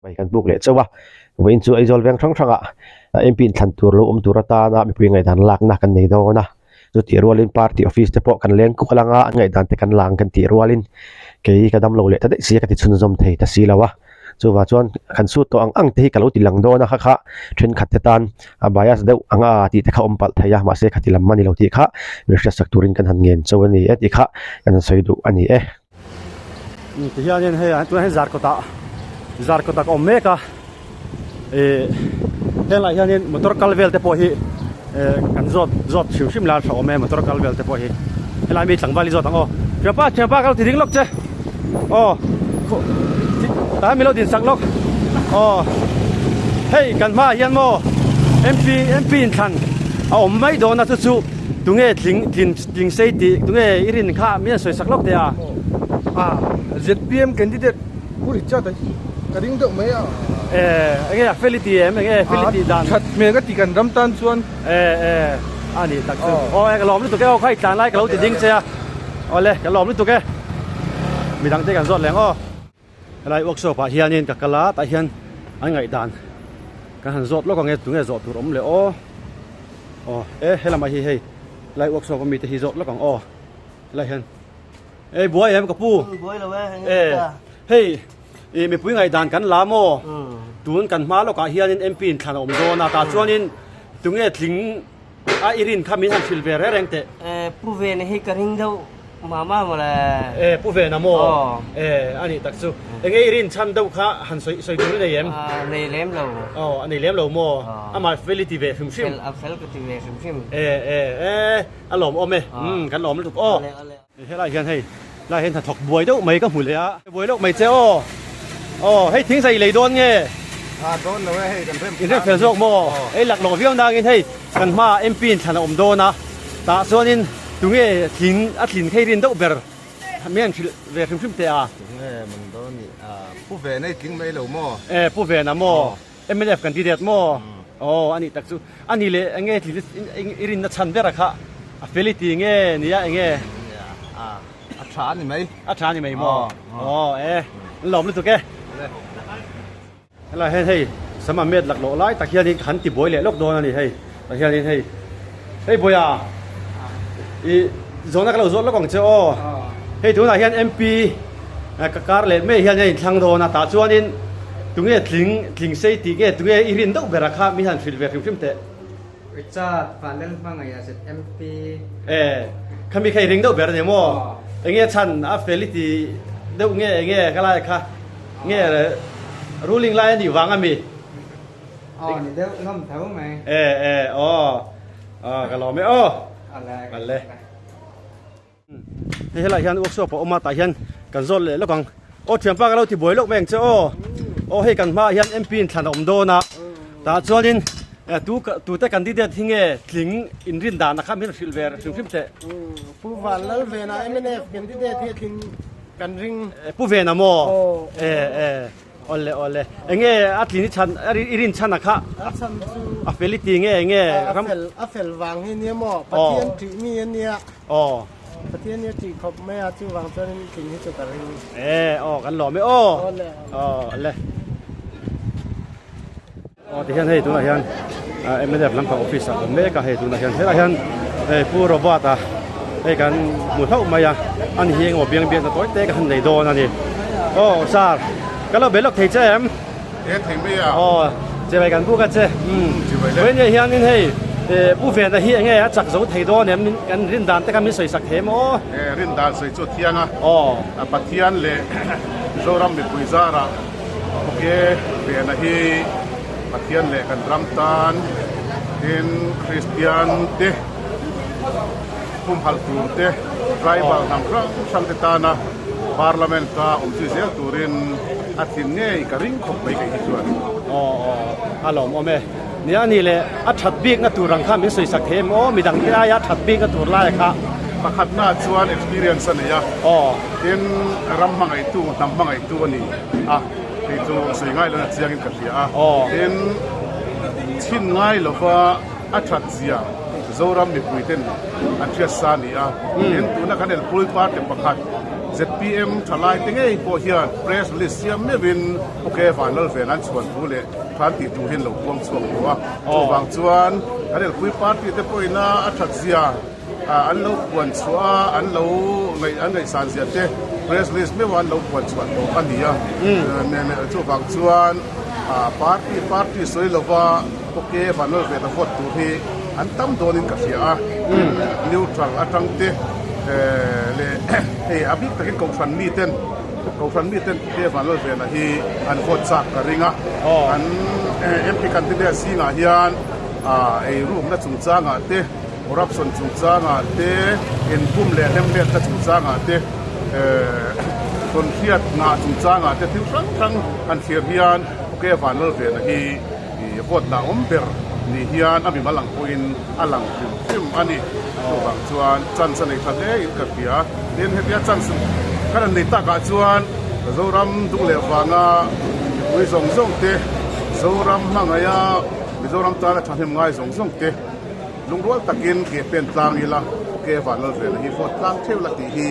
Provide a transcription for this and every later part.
Mai kan buk leh chauh a, vawiin chu Aizawl veng hrang hrangah MP inthlan tur lo awm tur atana mipui ngaihdan lakna kan nei dawn a, chutih rualin party office te pawh kan leng kuk alanga an ngaihdan te kan lang kan tih rualin kei ka damlo leh ta daih si a ka ti chhunzawm thei ta si lo a, chuvang chuan kan sut tawh ang ang te hi ka lo ti lang dawn a kha kha thenkhat te tan a bias deuh ang a tih te kha awm palh thei a mahse khati lam a ni lo tih kha min hriatsak turin kan han ngen chauh a ni e tih kha kan han sawi duh a ni e. Ti hianin hei ah tunah hian zarkawtah zarkawtah ka awm mek a ih helaiah hianin motor kal vel te pawh hi eh kan zawt zawt hrim hrim lai a tha awm e motor kal vel te pawh hi helai mi tlangval hi zawt ang aw thianpa thianpa ka lo ti ding lawk che aw tah hian min lo din sak lawk aw hei kan hmaah hian maw M_P M_P inthlan a awm mai dawn a chu chu tunge tling tlin. Tling sei tih tunge i rin kha min an sawi sak lawk teh a? A, zpm candidate Pu Richard a hi ka ring deuh mai a. E, enge a fel i ti em? Enge fel i tih dan? A, that hmel ka ti kan ram tan chuan. E, e, a ni tak chu. Aw e, ka lawm lutuk e, aw kha i tlan lai ka lo ti ding che a. Awle, ka lawm lutuk e. Midang te kan zawt leng aw. Helai workshop ah hianin ka kal a tah hian an ngaihdan kan han zawt lawk ang e tunge zawh tur awm le aw aw e helamah hi hei helai workshop ami te hi zawt lawk ang aw helai hian ei buai em ka pu e hei ih mipui ngaihdan kan la maw tun kan hma lawkah hianin M_P in thlan a awm dawn a tah chuanin tunge tling A i rin kha min han hrilh ve reng reng teh. E, Pu Vena hi ka ring deuh mah mah maw le. E, Pu Vena maw? Aw. E, a nih tak chu. Enge i rin chhan deuh kha han sawi sawi tur i nei em? A, nei lem lo. Aw, a nei lem lo maw? Aw. Amah fel i ti ve hrim hrim. Fel, a fel ka ti ve hrim hrim. E, e, e, a lawmawm e. Umm, kan lawm lutuk aw. Awle, awle. Helai hian hei lai hian hnathawk buai deuh mai ka hmu leh a buai deuh mai che aw aw hei thing zai lei dawn nge a dawn lo e hei kan rem in rem fel zawk maw hei lak lawh viau nangin hei kan hmaah MP in thlan a awm dawn a tah chuanin tunge tlin a tlin khei rin deuh ber mi an hrilh ve hrim hrim teh a tunge man dawn ni a pu ven hei tling mai lo maw e pu vena maw mnf candidate maw aw a nih tak chu A ni leh enge tlin i rinna chhan ber a kha a fel i ti nge nia enge? A a tha a ni mai. A tha a ni mai maw? Aw e, an lawm lutuk e. Helai hian hei sam a met laklawh lai tak hianin ka han ti buai leh lawk dawn a ni hei. Tah hianin hei hei Bawia i zawhna ka lo zawt lawk ang che aw. Hei tunah hian MP ka kar leh mai hian a inthlang dawn a tah chuanin tunge tling tling sei tih nge tunge i rin deuh ber a kha min han hrilh ve hrim hrim teh. Richard Vanlal hmangaih a ZMP. E khami kha i ring deuh ber a ni maw? Enge chhan a fel i ti deuh nge enge ka lai kha nge ruling lai a nih vang a mi? Aw ni deuh hlawm tho mai. E e aw aw ka lawm e aw. Ale. Hei helaiah hian workshop a awm a tah hian kan zawt leh lawk ang aw thianpa ka lo ti buai lawk mai ang che aw aw hei kan hmaah hian M_P in thlan a awm dawn a tah chuanin tu tute candidate hi nge tling inrin dan a kha min hrilh ve hrim hrim teh. Pu Vanlalvena M_N_F candidate hi a tling kan ring. Pu Vena maw? E e. Awle awle enge a tlin i chhan i rin chhan a kha a chhan chu a fel i ti nge enge ram a fel a fel vang hi nia maw Pathian tih mi a nia aw Pathian hi a tih khawp mai a chuvang chuan in tlin hi chu ka ring e aw kan lawm e aw awle aw awle aw tihian hei tunah hian mnf lampang office ah awm mek a hei tunah hian helaiah hian hei pu Robert a hei kan hmu hlauh mai a ani hi engemaw biang biakna tawi te ka han nei dawn a ni aw sir ka lo be lawk thei che em e thei mai a aw chibai kan buk a che umm vawiin hianin hei pu Vena hi enge a chak zo thei dawn em kan rin dan te kha min sawi sak thei em aw e rin dan sawi chu a thiang a aw a Pathian leh Zoram mipui zarah Ok, Vena hi Pathian leh kan ram tan tin Kristian te humhalh tur te tribal hnam hrang hrang te tana Parliament a awm zui zel turin a thin ngei ka ring khawp mai kei hi chuan. Aw aw a lawmawm e. Nia ni le a that bikna tur ang kha min sawi sak thei em aw midang te aia that bikna tur lai kha. Pakhatna chuan experience a nei a. Aw. Tin ram hmangaihtu hnam hmangaihtu a ni a hei chu sawi ngai lona chiangin ka hria a. Aw. Tin chhin ngai lova a that zia Zoram mipui ten an hriat sa a ni a. Tin tuna kan elpui party pakhat. Zpm thalaite ngei pawh hian press release siam meuhin OK Vanlalven an chhuan thu leh thlan tih tur hi an lo puang chhuak tawh a. Chuvang chuan kan elpui party te pawhin a a that zia an lo puan chhuah a, an lo ngaih an ngaihsan zia te press release meuh a an lo puan chhuah tawh a ni a. Chuvang chuan party party sawi lova OK Vanlalven a vote tur hi an tam dawnin ka hria a. Neutral atang te leh hei a bik takin Kohhran miten Kohhran miten Pu Vanlalvena hi an vote chak ka ring a. An MP candidate zingah hian eirukna chungchangah te, corruption chungchangah te, inpum leh hlemhletna chungchangah te, tawnhriatna chungchangah te thil hrang hrang han thlir hian Pu Vanlalvena hi vote dah awm ber ni hian a mimal ang pawhin a lang hrim hrim a ni. Chuvang chuan chance a nei tha hle in ka hria. Tin, hetia chance ka rawn nei takah chuan Zoram dung leh vanga mipui zawng zawng te, Zoram hmangaih a Mizoram tana thahnem ngai zawng zawng te lungrual takin ke pen tlang ila ok Vanlalvela hi vote tlang theuh la tih hi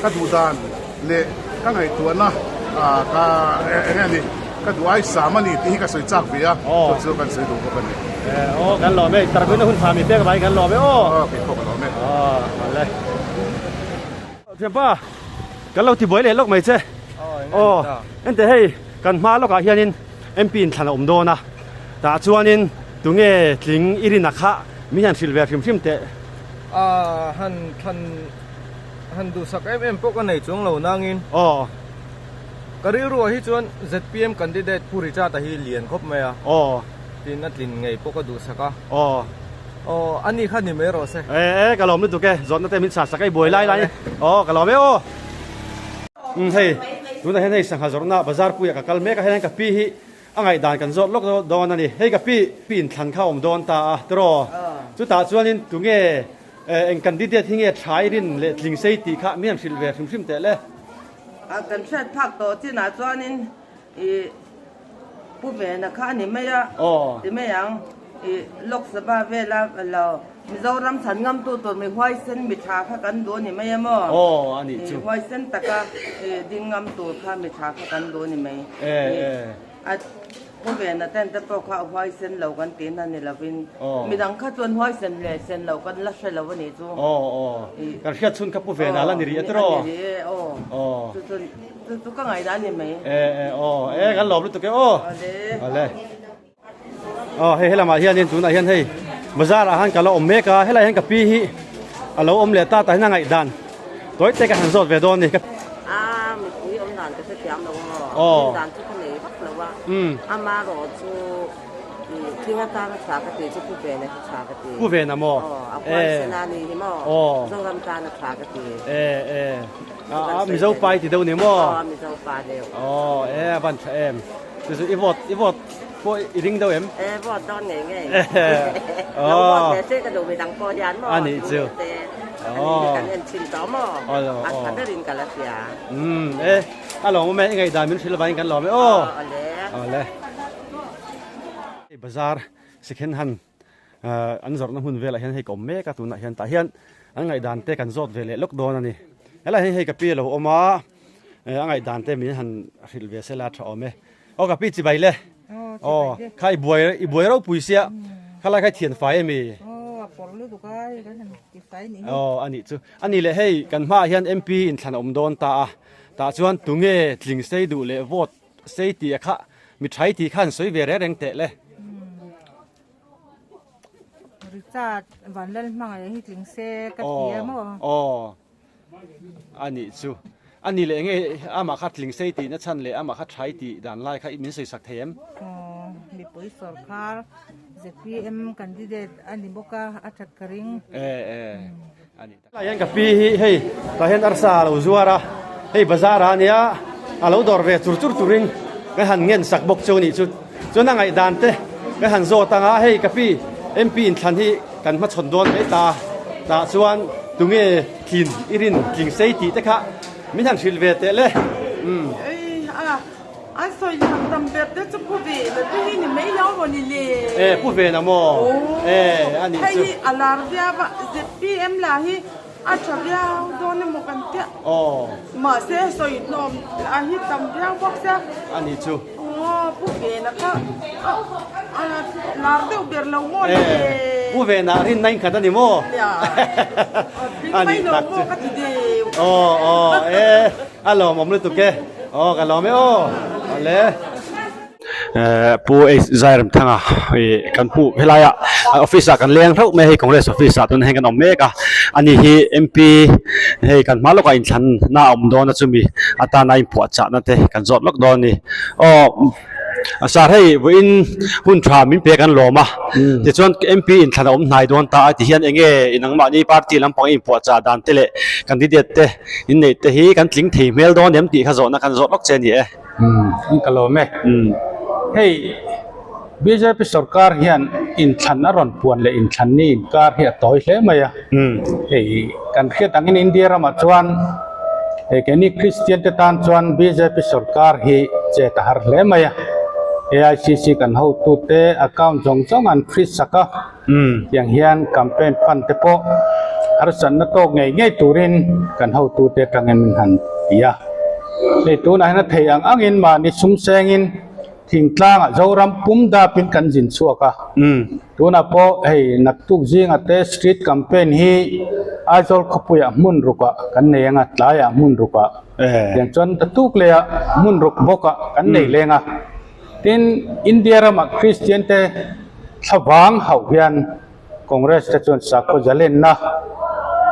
ka duh dan leh ka ngaihtuahna ka eng nge ni ka duh ai sam a ni tih hi ka sawi chak ve a chu chu kan sawi duh bawk a ni. Aw kan lawm e tarpuina hun tha mi pek avangin kan lawm e aw. Aw kei pawh ka lawm e. Aw awle. Thianpa kan lo ti buai leh lawk mai che. Aw ente hei kan hma lawkah hianin MP in thlan a awm dawn a tah chuanin tunge tling i rin a kha min han hrilh ve hrim hrim teh. A han thlan Han duhsak em em pawh ka nei chuang lo nangin. Aw. Ka rilruah hi chuan zpm candidate Pu Richard-a hi lian khawp mai a. Aw. Tin a tlin ngei pawh ka duhsak a. Aw. Aw, a ni kha ni mai rawh se. E e, ka lawm lutuk e, zawhna te min chhah sak a i buai lai lai. Aw, ka lawm e aw. Umm hei, tunah hian hei sangha zawrhna bazar puiah ka kal mek a, hei hian ka pi hi a ngaihdan kan zawt lawk dawn a ni. Hei ka pi, pi inthlan kha a awm dawn ta a, tiraw? Chutah chuanin tunge Eng candidate hi nge thlai rin leh tling sei tih kha mi han hrilh ve hrim hrim teh le. A kan hriat phak tawh chinah chuanin i Pu Vena kha a ni mai a, ti mai ang. I Lok Sabha vela lo Mizoram chhan ngamtu tur mi huaisen mi tha kha kan duh a ni mai a maw? Aw a nih chu. I huaisen taka i ding ngam tur kha mi tha kha kan duh a ni mai. A Pu Vena ten te pawh kha a huaisen lo kan tih na ni lovin midang kha chuan huaisen leh sen lo kan la hre lo a nih chu. Aw aw kan hriat chhun kha Pu Vena la ni rih a tiraw? A ni rih e aw. Aw. Chu chu chu chu ka ngaihdan a ni mai. E e aw e kan lawm lutuk e aw. Awle. Awle. Aw hei helamah hianin tunah hian hei bazar ah khan ka la awm mek a helaiah hian ka pi hi a lo awm leh ta tah hian a ngaihdan tawi te ka han zawt ve dawn a ni. A mipui awm dan ka hrethiam lo aw, rin dan chu ka nei vak lo a, amarawh chu thing atana tha ka ti chu Pu Vena hi tha ka ti. Pu Vena maw? Aw, a huaisen a ni hi maw? Zoram tana tha ka ti. E e, a Mizo pa i ti deuh ni maw? Aw, Mizo pa deuh. Aw, e a van tha em. Chu chu i vote i vote pawh i ring deuh em? E vote dawn ngei ngei. Lo vote ve se ka duh midang pawh hian maw? A nih chu. Ani hi kan en thin tawh maw? A tha berin ka la hria. Umm e a lawm awm e i ngaihdan min hrilh avangin kan lawm e aw. Awle. Awle. Hei bazar second hand an zawrhna hmun velah hian hei ka awm mek a tunah hian tah hian an ngaihdan te kan zawt ve leh lawk dawn a ni. Helaiah hian hei ka pi a lo awm a. A ngaihdan te min han hrilh ve sela tha awm e. Aw ka pi chibai le. Aw kha i buai i buai ropui sia. Kha lai kha i thian fai emi? Aw a pawr lutuk a hei kan han ti fai nih hi. Aw a nih chu. A nih leh hei kan hmaah hian MP inthlan a awm dawn ta a. Tah chuan tunge tling sei duh leh vote sei tih a kha mi thai tih kha han sawi ve reng reng teh le. Richard Vanlalhmangaih hi tling se ka ti a maw? Aw. A nih chu. A nih leh enge amah kha tling sei tihna chhan leh amah kha thai tih dan lai kha min sawi sak thei em? Aw, mipui sawrkar zpm candidate a ni bawk a, a that ka ring. E e, a nih tak. Helai hian ka pi hi hei tah hian arsa a lo zuar a, hei bazar ah ania a lo dawr ve chur chur turin ka han ngen sak bawk chu a nih chu. Chuan a ngaihdan te ka han zawt ang a, hei ka pi MP inthlan hi kan hmachhawn dawn mai ta, tah chuan tunge tlin i rin tling sei tih te kha min han hrilh ve teh le. Umm. Ei a, an sawi liam tam ber te chu Pu Vena te hi ni mai lo maw ni le? E, Pu Vena maw? E, a nih chu. Hei hi a lar viau a, zpm lah hi. A tha viau dawn emaw kan tia. Aw. Mahse sawi hnawm a hi tam viau bawk sia. A ni chu. Aw Pu Vena kha a lar deuh ber lo maw le. Pu Vena rinna in khat a ni maw? Nia. A ni tak chu. Ka ti deuh. Aw aw e a lawmawm lutuk e. Aw ka lawm e aw. Awle. Pu H Zairemthanga ih kan hmuh helaiah office ah kan leng hlauh mai a hei Congress office ah tunah hian kan awm mek a ani hi MP hei kan hma lawkah inthlan na a awm dawn a chumi atana inphuahchah na te kan zawt lawk dawn a ni aw sir hei vawiin hun tha min pe kan lawm a tichuan MP inthlan a awm hnai dawn ta a ti hian eng nge nangmahni party lampang inphuahchah dan te leh candidate te inneih te hi kan tling thei hmel dawn em tih kha zawhna kan zawt lawk che a ni e. Umm ka lawm e. Hei bjp sorkar hian inthlan a rawn puan leh inthlan ni inkar hi a tawi hle mai a. Hei kan hriat angin India ramah chuan hei keini Kristian te tan chuan bjp sorkar hi chet a har hle mai a. AICC kan hotute account zawng zawng an freeze sak a. Tiang hian campaign fund te pawh harsatna tawk ngei ngei turin kan hotute atangin min han ti a. Hei tunah hian a thei ang angin mahni sum sengin thingtlangah Zoram pum dapin kan zin chhuak a. Tunah pawh hei naktuk zinga te street campaign hi Aizawl khawpuiah hmun rukah kan nei ang a, tlaiah hmun rukah. Tiang chuan tatuk leiah hmun ruk bawkah kan nei leng a. Tin, India ramah Kristian te thlavang hauh hian Congress te chuan sakhaw zalenna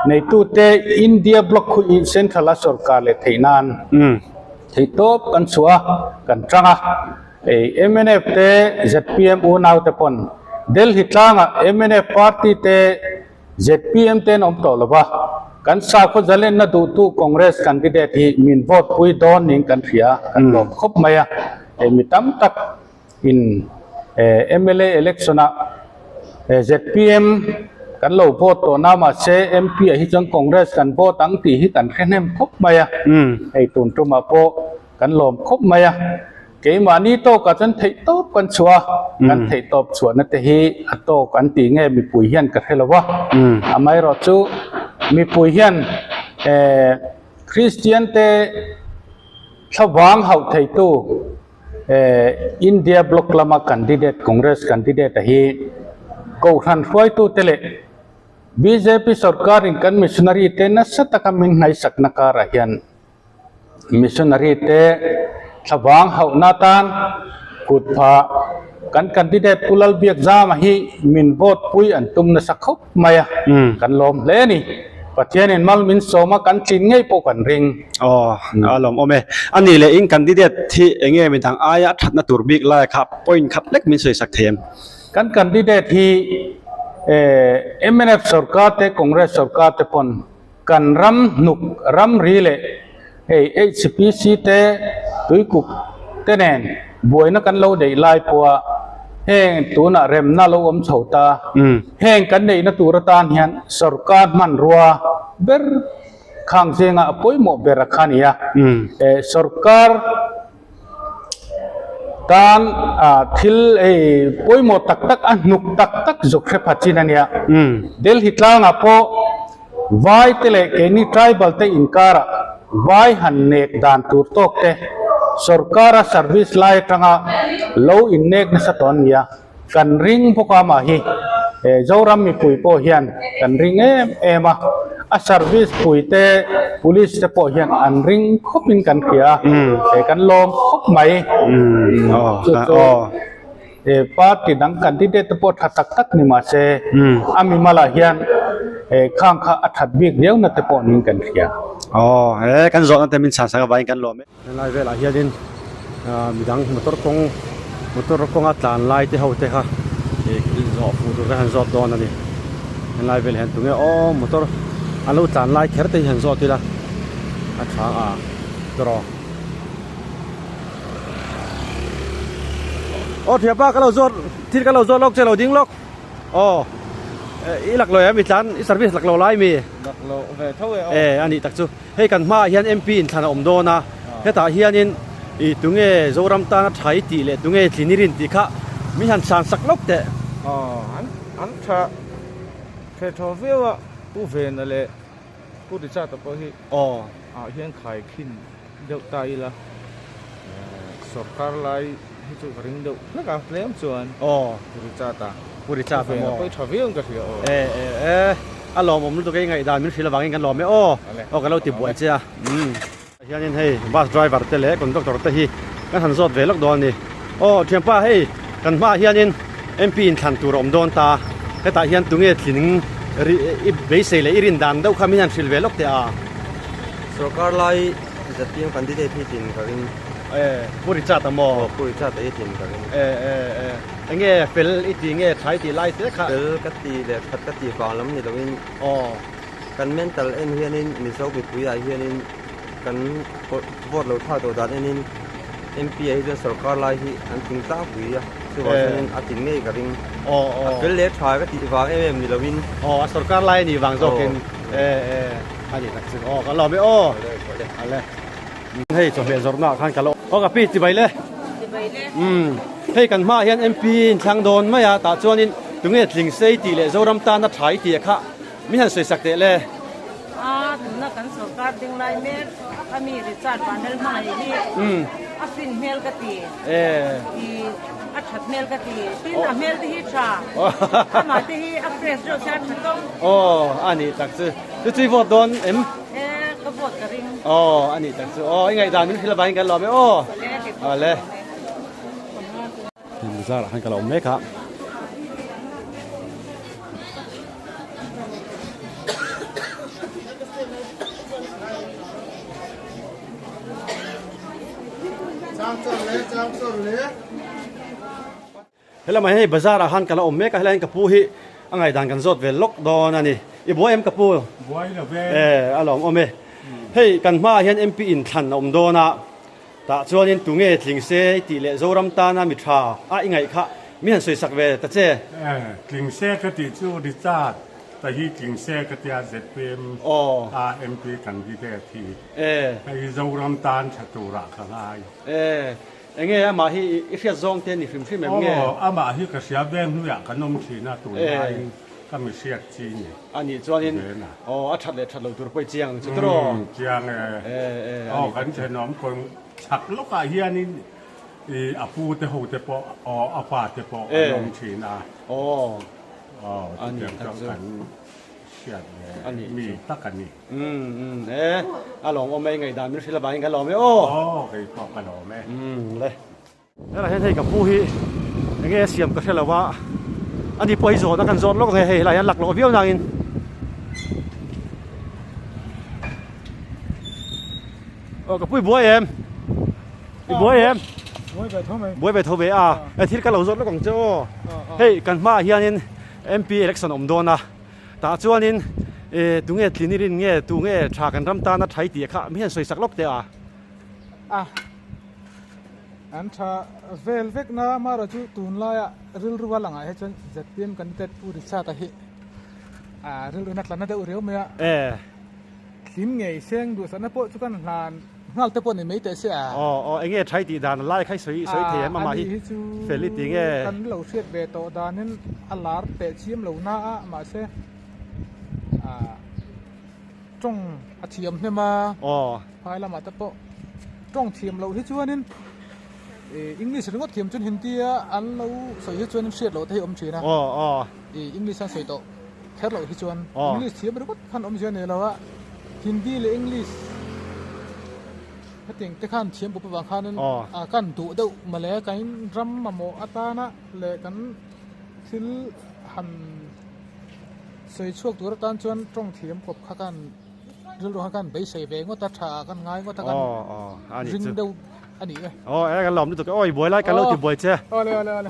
neitute India bloc khu i Central a sorkar leh theih nan theihtawp kan chhuah a, kan tang a. Hei mnf te zpm unau te pawn Delhi tlangah mnf party te Zpm te an awm tawh lo va, kan sakhaw zalenna duhtu Congress candidate hi min vote pui dawn niin kan hria, kan lawm khawp mai a. Hei mi tam tak in mla election ah zpm kan lo vote tawh na mahse MP ah hi chuan Congress kan vote ang tih hi kan hre hnem khawp mai a. Hei tun tumah pawh kan lawm khawp mai a. Keimahni tawkah chuan theihtawp kan chhuah a, kan theihtawp chhuahna te hi a tawk an tih nge mipui hian ka hre lo va. Amaherawhchu mipui hian Kristian te thlavang hauh theitu India bloc lama candidate Congress candidate a hi Kohhran hruaitute leh bjp sorkarin kan missionary te nasa taka min hnaisakna karah hian Missionary te thlavang hauhna atan kut phah kan candidate Pu Lalbiakzama hi min vote pui an tum nasa khawp mai a, kan lawm hle a ni. Pathianin mal min sawm a, kan tlin ngei pawh kan ring. Aw, a lawm awm e. A nih leh in candidate hi eng nge midang aia a thatna tur bik lai kha point khat lek min sawi sak thei em? Kan candidate hi mnf sorkar te Congress sorkar te pawn Kan ram hnuk ramri leh hei HPC te tuikuk te nen buaina kan lo neih lai pawha heng tunah remna lo awm chho ta. Heng kan neihna tur atan hian sorkar hmanrua ber khang zinga a pawimawh ber a kha a ni a. Sorkar Tan thil hei pawimawh tak tak a hnuk tak tak zuk hre pha chin a nia. Delhi tlangah pawh vai te leh keini tribal te inkarah vai han nek dan tur tawk te sorkara service lai atanga lo innek nasa tawh an nia. Kan ring bawk a mah hi Zoram mipui pawh hian kan ring em em a, a service pui te police te pawh hian an ring khawp in kan hria a, kan lawm khawp mai. Chu chu party dang candidate te pawh tha tak tak ni mah se a mimalah hian khang kha a that bik viau na te pawh niin kan hria. Aw he kan zawhna te min chhan sak avangin kan lawm e. Helai velah hianin midang motor kawng motor kawnga tlan lai te ho te kha ih zawh fuh tur te han zawt dawn a ni helai velah hian tunge aw motor an lo tlan lai kher te hi han zawt ila a tha a tawrh aw thianpa ka lo zawt thil ka lo zawt lawk che lo ding lawk. Aw i lak lo em i tlan i service lak lo lai mi? Lak lo ve tho e aw. E a nih tak chu hei kan hmaah hian MP inthlan a awm dawn a hetah hianin i tunge Zoram tana tha i tih leh tunge tlin i rin tih kha min han chhan sak lawk teh. Aw an an tha the thaw viau a Pu Vena leh. Pu Richard-a pawh hi ah hian khaikhin deuh ta ila sawrkar lai hi chu ka ring deuh hlek a tlem chuan Pu Richard-a Pu Richard-a maw? Pawh hi tha viau in ka hria aw. E e e a lawmawm lutuk e i ngaihdan min hrilh avangin kan lawm e aw aw ka lo ti buai che a umm. Hianin hei bus driver te leh conductor te hi kan han zawt ve lawk dawn a ni. Aw thianpa hei kan hmaah hianin MP inthlan tur a awm dawn ta, hetah hian tunge tling i beisei leh i rin dan deuh kha min han hrilh ve lawk teh a. Sorkar lai ZPM candidate hi tlin ka ring. E Pu Richard a maw? Aw Pu Richard a hi tlin ka ring. E e e enge fel i ti nge tha i tih lai te kha? Fel ka ti leh that ka tih vang lam ni loin. Aw. Kan mental en hianin Mizo mipuiah hianin kan vote lo thlak tawh dan enin MP ah hi chuan sorkar lai hi an tling tlangpui a, chuvang chuanin a tlin ngei ka ring. A fel leh tha ka tih vang em em ni loin. Aw a sorkar lai a nih vang zawkin e e a nih tak chu aw ka lawm e aw ale hei chawhmeh zawrhna ah khan ka lo aw ka pi chibai le chibai le umm hei kan hmaah hian MP in thlang dawn mai a tah chuanin tunge tling sei tih leh Zoram tana tha i tih kha Min han sawi sak teh le. A tuna kan sorkar ding lai mek a mi Richard Vanel hmangaih hi a fin hmel ka ti. I a that hmel ka ti. Tin a hmel te hi tha. Amah te hi a fresh deuh sia a tha tawng. Aw a nih tak chu. Chu chu i vote dawn em? E ka vote ka ring. Aw a nih tak chu. Aw i ngaihdan min hrilh avangin kan lawm e aw. Awle. Hei bazar ah khan ka lo awm mek a. Helama hei bazar ah khan ka la awm mek a helai hian ka pu hi a ngaihdan kan zawt ve lawk dawn a ni. I buai em ka pu? Buai lo ve. E a lawm awm e. Hei kan hmaah hian MP inthlan a awm dawn a. Tah chuanin tunge tling se i tih leh Zoram tana mi tha a i ngaih kha mi han sawi sak ve ta che. Tling se ka tih chu Richard ta hi tling se ka tia zpm a MP candidate hi hei Zoram tan tha turah ka ngai. Enge amah hi i hriat zawng te ni hrim hrim em nge? Aw amah hi ka hria veng hnuiah kan awm thin a tunlaiin ka mi hriat chi ni. A nih chuanin aw a that leh that lo tur pawh i chiang ang chu tiraw? Umm chiang e. Aw kan thenawm kawng chhak lawkah hianin i a pu te ho te pawh aw a pa te pawh an awm thin a. Aw aw chutiang chuan kan hriat ve mi tak a ni. Umm umm e a lawmawm e i ngaihdan min hrilh avangin ka lawm e aw. Aw kei pawh ka lawm e. Umm le. Helai hian hei ka pu hi enge a siam ka hre lo a, ani pawh hi zawn a kan zawn lawk ang hei helai hian laklawh viau nangin aw ka pu i buai em i buai em buai ve tho mai buai ve tho ve a e thil ka lo zawt lawk ang che aw hei kan hmaah hianin MP election awm dawn a tah chuanin e tunge tlin i rin nge tunge tha kan ram tana tha i tih kha mi hian sawi sak lawk teh a a An tha vel vek na amaherawh chu tunlaia rilru a langah hi chuan zpm candidate Pu Richard-a hi ah rilru in a tla na deuh riau mai a. Thlim ngei seng duhsakna pawh chu kan hlan nghal te pawh ni mai teh se a. Aw aw enge tha i tih dan lai kha i sawi i sawi thei em amah hi fel i ti nge. Kan lo hriat ve tawh danin a lar teh chiam lo na a mahse ah tawng a thiam hnem a. Phai lamah te pawh tawng thiam loh hi chuanin ih English ringawt thiam chuan Hindi a an lo sawi hi chuanin hriat loh te hi a awm thin a. Ih English an sawi tawh kher loh hi chuan English thiam ringawt khan awmzia nei lo a, Hindi leh English hetiang te khan thiam pawp avang khanin a kan duh deuh mawle kan ram mamawh atana leh kan thil han sawi chhuak tur atan chuan tawng thiam pawp kha khan. Rilru khan kan beisei ve ngawt a, tha ah kan ngai ngawt a, kan ring deuh a ni e. Aw e, kan lawm lutuk e. Aw i buai lai kan lo ti buai che. Awle awle awle.